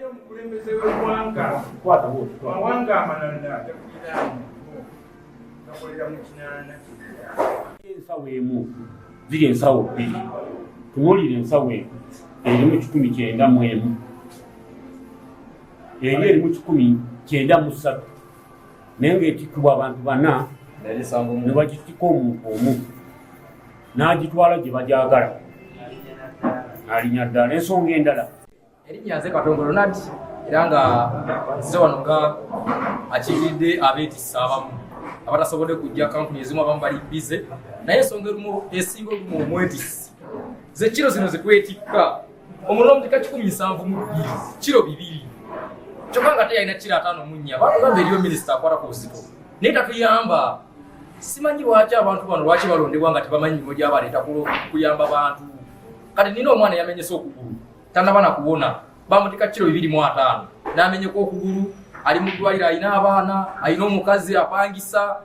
Omukulembeze w'eggwanga mawanga amalala gakolera mu kinaana. Ensawo emu ziri ensawo bbiri, tunuulira ensawo emu erimu 191, eri erimu 193, naye ng'etikkibwa abantu bana ne bagitikka omuntu omu n'agitwala gye bagyagala alinya ddala. Ensonga endala, Erinnya nze Katongole Ronald, era nga nzize wano nga akiikiridde abeetissa abamu abatasobodde kujja. Kampuni ezimu abamu bali bize, naye ensonga erumu esinga olumu omwetisi ze kiro zino zetwetikka, omulala omutika 172 kiro 2, kyokka nga teyalina kiro 54. Batugamba eriyo minisita akwata ku buzito, naye tatuyamba. Simanyi lwaki abantu bano lwaki balondebwa nga tebamanyi mirimu gyabaleeta kuyamba bantu. Kati nina omwana yamenyese okugulu, tanaba na kuwona, bamutika kiro 250 n'amenyeka okugulu, ali mu ddwaliro, alina abaana, alina omukazi apangisa.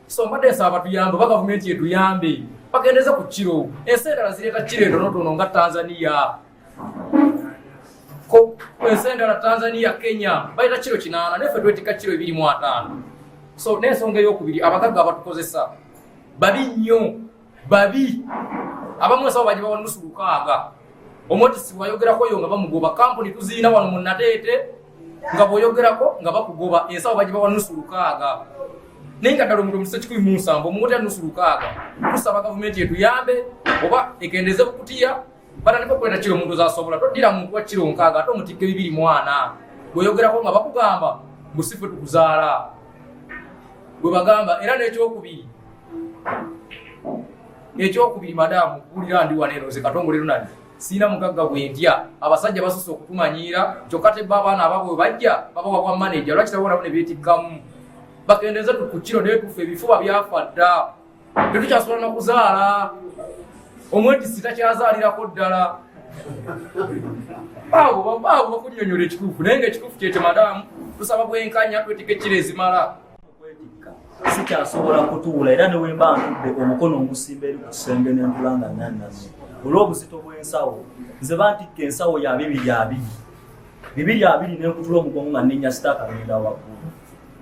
So mbadde nsaba batuyambe oba gavumenti etuyambe bagendeze ku kiro. Ensi endala zireeta kiro entonotono nga Tanzania, ko ensi endala Tanzania, Kenya baleeta kiro 80, naye ffe twetika kiro 250. So n'ensonga eyokubiri, abagagga abatukozesa babi nnyo, babi. Abamu ensawo bagibawa nusu lukaaga, omwetisi bwayogerako yo nga bamugoba. Kampuni tuziina wano mu Nateete nga bwoyogerako nga bakugoba. Ensawo bagibawa nusu lukaaga, naye nga ddala omuntu omutisa 170 omuwotera nusu lukaaga. Tusaba gavumenti etuyambe oba ekendeze bukutiya, batandika okuleeta kiro omuntu zasobola. Toddira muntu wa kiro 60 ate omutikka 240. Bweyogerako nga bakugamba mbu sife tukuzaala, bwe bagamba. Era n'ekyokubiri, ekyokubiri, madamu, kuwulira ndi wano eno nze Katongole Ronald, siina mugagga bwentya. Abasajja basusse okutumanyiira, kyokka tebba abaana ababwe bajja babawa bwa maneja. Lwaki tabonabo ne beetikkamu? Bakendeze ku kiro, naye tufa ebifuba byafa dda, tetukyasobola nakuzaala. Omwetisi takyazaalirako ddala. Abo abo bakunyonyola ekituufu, naye nga ekituufu kyekyo. Madamu, tusaba bwenkanya, twetika ekiro ezimala. Okwetikka sikyasobola kutuula, era ne wemba ntudde omukono ngusimba eri ku kisenge nentula nga nannamye olw'obuzito bw'ensawo. Nze bantikka ensawo ya 220, 220, nenkutula omugongo nga nninnya sitaaka ngenda waggulu.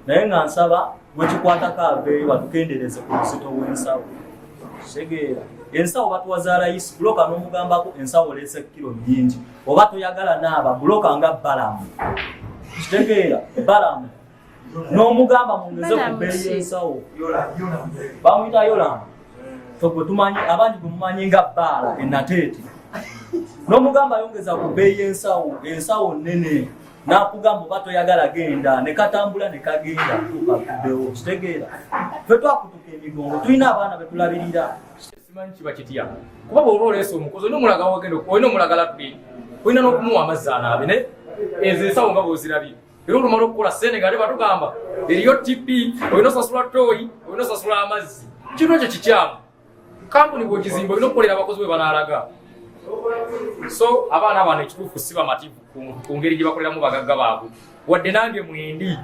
Naye nga nsaba gwekikwatako aveeyo batukendereze ku buzito bw'ensawo. Kitegeera ensawo batuwa za layisi. Buloka n'omugambako ensawo oleese kiro nnyingi, oba toyagala naaba buloka nga balamu. Kitegeera balamu n'omugamba mungeze ku bbeeyi y'ensawo. Bamuyita Yolamu, fe gwe tumanyi, abangi gwe mumanyi nga bbaala enateete. N'omugamba yongeza ku bbeeyi y'ensawo, ensawo nnene, n'akugamba oba toyagala genda, ne katambula ne kagenda tuuka kuddewo. Kitegeera fe twakutuka emigongo, tulina abaana be tulabirira. Simanyi kiba kitya, kuba bw'oba oleese omukozi olina omulaga wagenda, olina omulaga latulini, olina n'okumuwa amazzi anaabe. Naye ezo ensawo nga bw'ozirabye, era olumala okukola sente nga ate batugamba eriyo TP, olina osasula toyi, olina osasula amazzi. Kino ekyo kikyamu. Kampuni bwogizimba olina okukolera abakozi bwe banaalaga. So abaana bano ekituufu si bamativu ku ngeri gye bakoleramu bagagga baabwe, wadde nange mwendi.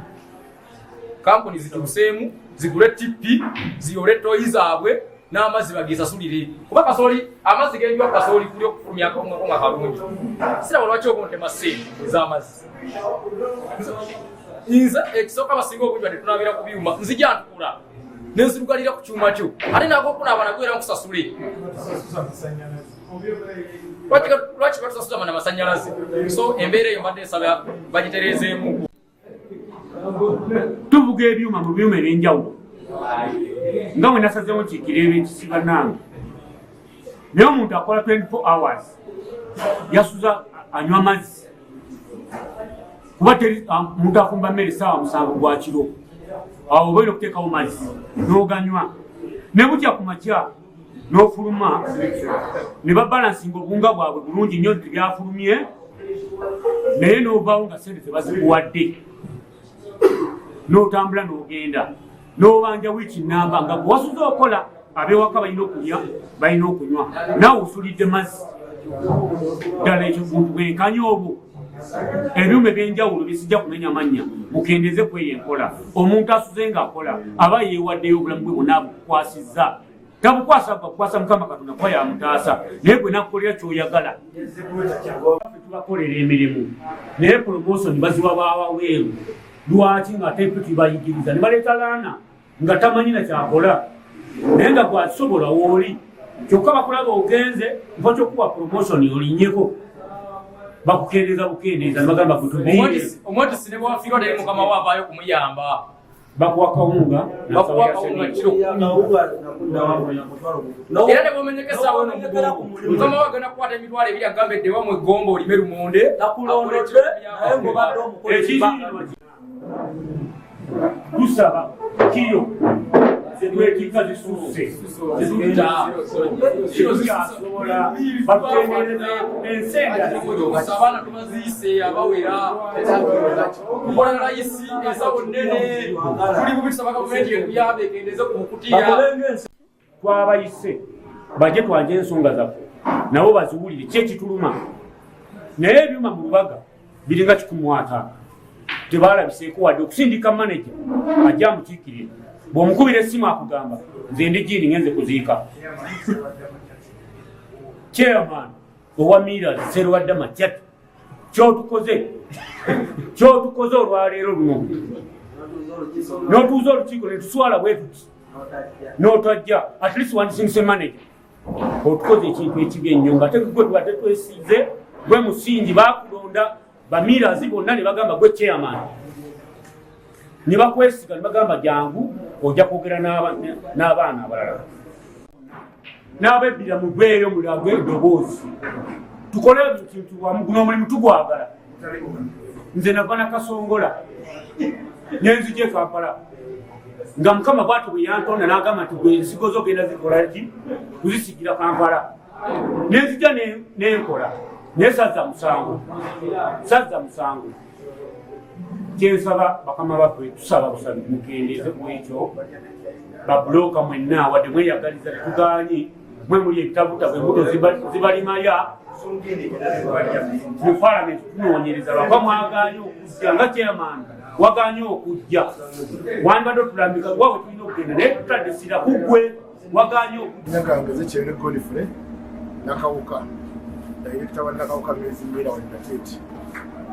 Kampuni zituuseemu zigule TP, ziyole toyi zaabwe n'amazzi bagesasulire, kuba kasooli amazzi genjwa kasooli kuli okufulumya akawungako nga kalungi. Siraba lwaki oba ontema ssente ez'amazzi. Nze ekisooka basinga obungi badde tunaabira ku byuma, nzija ntukula nenzirugalira ku kyuma kyo, ate nagokunaaba nagwo era nkusasule. Lwaki batusasuza mana masanyalaze? So embeera eyo mbadde nsaba bagitereezeemu. Tuvuga ebyuma mu byuma ebyenjawulo nga bwe nasazeewo nkiikira ebekisi bannange, naye omuntu akola 24 hours yasuza anywa mazzi, kuba teri muntu afumba mmere saawa 7 gwa kiro. Awo oba olina okuteekawo mazzi n'oganywa, ne butya ku makya n'ofuluma ne babalansinga obuwunga bwabwe bulungi nnyo nti byafulumye, naye n'ovaawo nga sente tebazikuwadde, n'otambula n'ogenda n'obanja wiiki namba nga gwe wasuze okola. Ab'ewaka balina okulya, balina okunywa, naawe osulidde mazzi. Ddala ekyo buntu bwenkanya obwo? Ebyuma ebyenjawulo bisijja kumenya mannya, mukendeze kweyo enkola. Omuntu asuze ng'akola aba yeewaddeyo obulamu bwe bwonna abukukwasizza, tabukwasa bakukwasa Mukama Katonda kuba yamutaasa, naye gwe nakukolera kyoyagala. Tubakolera emirimu naye promotion baziwa bawaweeru. Lwaki nga ate ffe tubayigiriza ne baleeta laana nga tamanyi na kyakola, naye nga gwakisobola wooli, kyokka bakulaba ogenze mpa kyokuwa promotion olinyeko bakukendeeza bukendeeza nebagamba kutubiire. Omwetisi ne bwafiirwa naye mukama we avaayo kumuyamba. Bakuwa kawunga. Bakuwa kawunga kiro 10 era ne bwomenyeka essaawa eno omugongo, mukama we agenda kukwata 20,000 agambe edde wamwe eggomba olime lumonde. Takulondodde naye ng'obadde omukozi. Tusaba kiro zetwetikka zisusse, tekyasobola batutendereze ensi endala. Abaana tubaziise abawera kukola layisi ensawo nnene tuli bubi, tusaba gavumenti etuyambe ekendeze ku bukutiya. Twabayise bajje twanje ensonga zaffe nabo baziwulire ki ekituluma, naye ebyuma mu Lubaga biringa 150, tebalabiseeko wadde okusindika maneja ajja amukiikirira. Bw'omukubira essimu akugamba nze ndi jiini ngenze kuziika. Chairman owa Miras Serwadda Machati, kyotukoze olwaleero luno n'otuuza olukiiko netuswala bwe tuti n'otajja, at least wandisindise manager. Otukoze ekintu ekibi ennyo nga te gwe tubadde twesize, gwe musingi. Bakulonda bamirazi bonna ne bagamba gwe chairman, ne bakwesiga ne bagamba jangu ojja kwogera n'abaana abalala n'abebbira mugweyo mulagwe eddoboozi tukole ekintu wamu. Guno omulimu tugwagala. Nze nava nakasongola nenzija e Kampala nga Mukama bwati bwe yantonda n'agamba nti gwe ensigo zo genda zikola ki kuzisigira Kampala, nenzija nenkola naye sazza musango, sazza musango. Kyensaba bakama baffe, tusaba busabi mukendeeze ku ekyo. Babulooka mwenna wadde mweyagaliza tetugaanyi, mwe muli ebitabuta bwe embuto zibalimaya mu palamenti tunoonyereza lwaka mwagaanye okujja nga chairman wagaanye okujja, wandibadde otulambika wawe tulina okugenda naye tutadde sira ku ggwe wagaanye okujja. Nyakangeze Kyenge Godfrey Nakawuka, dayirekita wa Nakawuka Maize Miller wa Nateeti,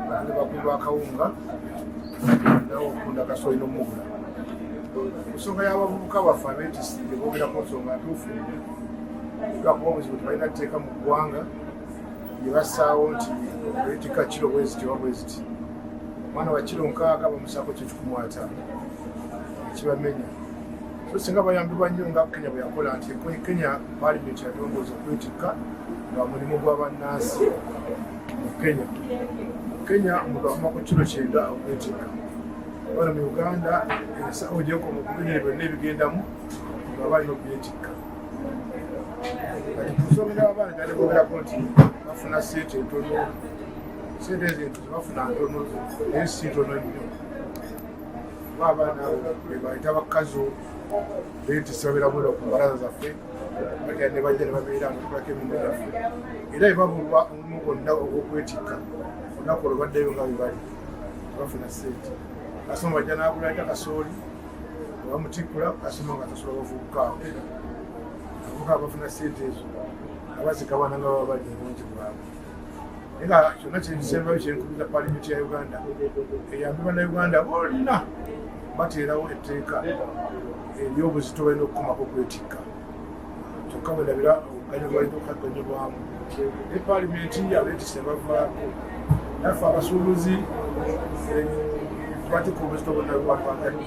batuli bakulu ba kawunga nawe okunda kasooli n'omugula. Ku nsonga y'abavubuka baffe abeetisi boogera ku nsonga ntuufu nnyo, lwakuba obuzibu tebalina tteeka mu ggwanga lye bassaawo nti oyetikka kiro bweziti oba bweziti. Omwana wa kiro 60 bamusaako kyo 150 ekibamenya. So singa bayambibwa nnyo nga Kenya bwe yakola nti Kenya paalimenti yatongooza okwetikka nga mulimu gwa bannansi mu Kenya. Mu Kenya omuntu akoma ku kiro 90 okwetikka. Wano mu Uganda ensawo gyekoma okubinire byonna ebigendamu nga balina okubyetikka. Kati ku nsonga y'abaana gyali bogerako nti bafuna sente ntono, sente ezo ento zebafuna ntono naye si ntono nnyo, kuba abaana abo bebayita bakazo beetisse babeera bwera ku mbalaza zaffe, bagenda ne bajja ne babeera nga tukolako emirimu gyaffe era bebabulwa omulimu gwonna ogw'okwetikka olunaku olwo baddayo nga bwe bali tebafuna sente. Kasoma bajja n'agulayo kasooli bamutikkula kasoma nga asasula abavubuka abo. Abavubuka abafuna sente ezo abazigabana nga baba bali mu bungi bwabwe, naye nga kyonna kyenkisembayo kyenkubiza paalimenti ya Uganda eyambe bannayuganda bonna bateerawo etteeka ery'obuzito balina okukomako okwetikka, kyokka bwendabira obuganyulwa balina okukaganyulwamu ne paalimenti abeetisse bavaako naffe abasuubuzi tubatikka obuzito bonna bwatwagadde.